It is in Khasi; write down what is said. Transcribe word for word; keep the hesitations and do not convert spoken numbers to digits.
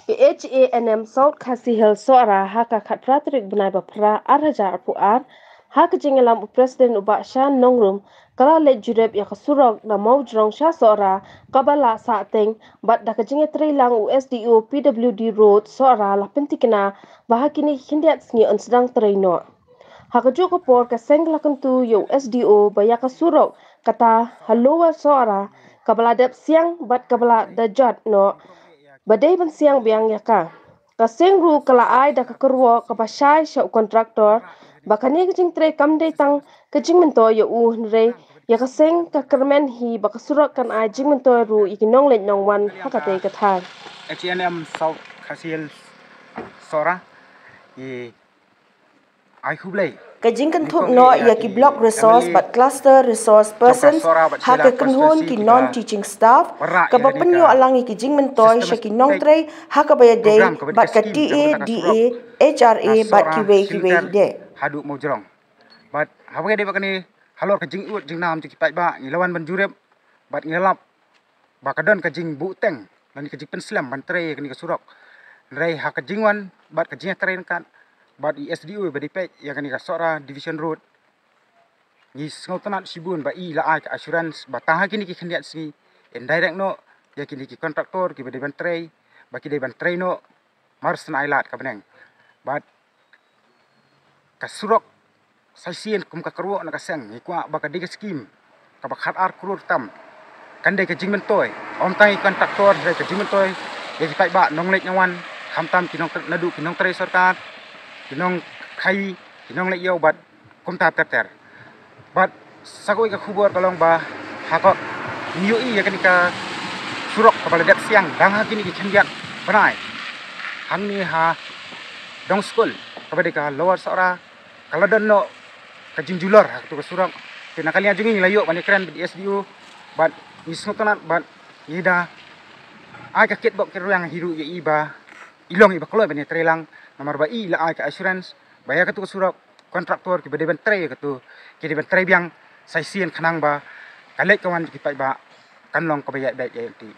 Ka H A N M South Khasi Hills Sohra ha ka khatphra tarik bnai ba phra ar hajar arphew ar, ha ka jingïalam u President u Bah Shan Nongrum, ka la leit jurip ïa ka surok na Mawjrong sha Sohra, kaba la sah teng, bad da ka jingïatreilang u S D O P W D Road Sohra la pyntikna ba ha kine ki khyndiat sngi yn sdang trei noh. Ha kajuh ka por ka seng ka la kyntu ïa u S D O ba ïa ka surok kata ha Lower Sohra kaba la dep siang bad kaba la da jot noh, ba dei ban siang biang ïa ka. Ka seng ruh ka la ai da ka kyrwoh kaba shai sha u kontraktor ba kane ka jingtrei kam dei tang ka jingmyntoi ïa u, hynrei ïa ka seng ka kyrmen hi ba ka surok kan ai jingmyntoi ruh ïa ki nongleit nongwan ha katei ka thaiñ. H A N M South Khasi Hills Sohra i ai khublei. Ka jingkynthup noh ïa ki Block Resource bad Cluster Resource Persons ha ka kynhun ki non-teaching staff kaba pynïoh lang ïa ki jingmyntoi sha ki nongtrei ha kaba ïadei bad ka T A D A, H R A bad kiwei kiwei de. Haduh Mawjrong. Bad haba ka dei bad kane halor ka jingud jingnam jong ki paidbah ngi la wan ban jurip bad ngi la lap ba ka don ka jingbuhteng lane ka jingpynslem ban trei ïa kane ka surok. Hynrei ha ka jingwan bad ka jingtrei ryngkat bad i S D O ba dei peit ïa kane ka Sohra Division Road. Ngi sngewtynnat shibun ba i la ai ka assurance ba tang ha kine ki khyndiat sngi in direct noh ïa kine ki kontraktor kiba dei ban trei ba ki dei ban trei noh mar shen ai lad ka bneng. Bad ka surok sa shisien kum ka kyrwoh na ka seng ngi kwah ba ka dei ka skim kaba khatar klur tam. Kan dei ka jingmyntoi ym tang ïa ki kontraktor, dei ka jingmyntoi ïa ki paidbah nongleit nongwan, khamtam ki nong naduh ki nongtrei sorkar, ki nongkhaïi, ki nongleit ïew bad kumta ter ter. Bad sa kawei ka khubor ka long ba ha ka ngi ïohi ïa kane ka surok kaba la dep siang dang ha kine ki khyndiat bnai hangne ha dong skul kaba dei ka Lower Sohra ka la don noh ka jingjulor ha katu ka surok. Te na ka liang jong ngi ngi la ïoh ban ïakren bad i S D O bad ngi sngewtynnat bad ngi da ai ka kitbok kitrwiang hi ruh ïa i ba i long iba kloi ban ïatreilang namar ba i la ai ka assurance ba ïa katu ka surok kontraktor kiba dei ban trei ïa katu ki dei ban trei biang sa shisien khnang ba ka leit ka wan jong ki paidbah kan long kaba ïaid beit ïaid lynti.